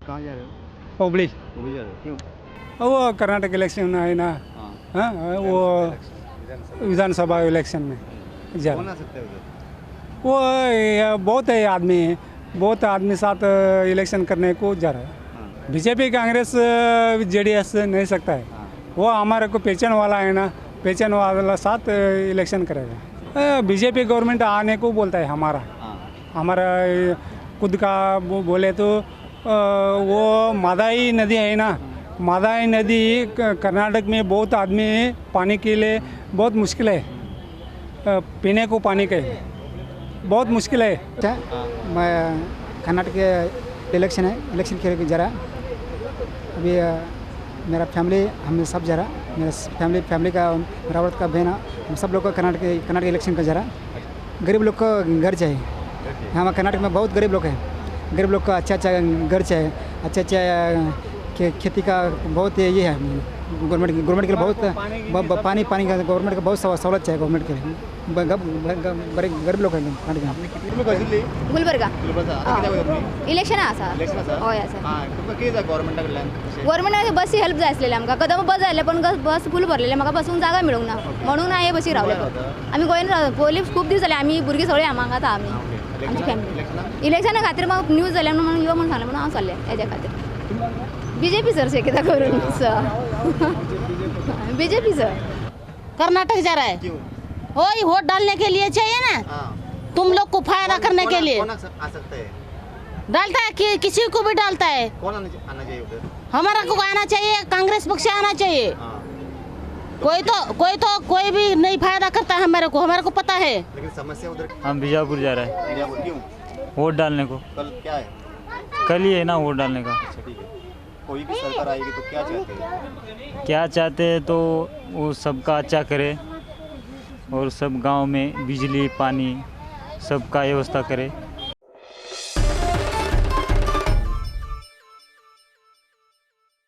कहाँ जा रहे हो? हुबली। हुबली जा रहे हो? क्यों? वो कर्नाटक इलेक्शन है ना। हाँ, वो विधानसभा इलेक्शन में जा कौन आ सकता है उधर? वो बहुत है आदमी, बहुत आदमी साथ इलेक्शन करने को जा रहा है। बीजेपी, कांग्रेस, जेडीएस नहीं सकता है। वो हमारे को पहचान वाला है ना, पहचान वाला साथ इलेक्शन करेगा। बीजेपी गवर्नमेंट आने को बोलता है। हमारा हमारा खुद का वो बोले तो वो मादाई नदी है ना, मादाई नदी कर्नाटक में बहुत आदमी पानी के लिए बहुत मुश्किल है, पीने को पानी के बहुत मुश्किल है। मैं कर्नाटक के इलेक्शन है, इलेक्शन के लिए जा रहा। अभी मेरा फैमिली हम सब जा रहा, मेरा फैमिली फैमिली का मेरा औरत का बहन हम सब लोग का कर्नाटक इलेक्शन का जा रहा। गरीब लोग को घर चाहिए। हम कर्नाटक में बहुत गरीब लोग हैं, गरीब लोग को अच्छा अच्छा घर चाहिए, अच्छा अच्छा खेती का बहुत ये है। गवर्नमेंट गवर्नमेंट के लिए बहुत पानी पानी का गवर्नमेंट का बहुत सहूलत चाहिए गवर्नमेंट के लिए। गरीब लोग हैं। गुलबर्गा इलेक्शन आसा। हय आसा। गव्हर्मेंटाक बसी हेल्प जाय आसलेले आमकां। कदंब बस जाय आसलें पण बस फूल भरलेले, म्हाका बसूंक जागा मेळूंक ना म्हणून हांवें बसी रावलें। आमी गोंयान रावता पयलीं खूब दीस जाले, आमी भुरगीं सगळीं हांगाच आहा। आमी आमची फॅमिली इलेक्शना खातीर म्हाका न्यूज जाल्या म्हणून यो म्हणून सांगलें म्हणून हांव चल्लें हेज्या खातीर। बीजेपी सर शक्यता करून सर, बीजेपी सर। कर्नाटक जा रहा है वही वोट डालने के लिए चाहिए ना। तुम लोग को फायदा करने के लिए कौन आ सकता है? डालता है कि किसी को भी डालता है। कौन आना चाहिए उधर? हमारा को आना चाहिए, कांग्रेस पक्ष आना चाहिए। कोई तो कोई भी नहीं फायदा करता है हमारे को, हमारे को पता है। लेकिन समस्या उधर। हम बीजापुर जा रहे हैं। बीजापुर क्यों? वोट डालने को। कल क्या है? कल ही है ना वोट डालने का। अच्छा ठीक है। कोई भी सरकार आएगी तो क्या चाहते हैं? क्या चाहते हैं तो वो सबका अच्छा करे और सब गांव में बिजली पानी सबका व्यवस्था करे।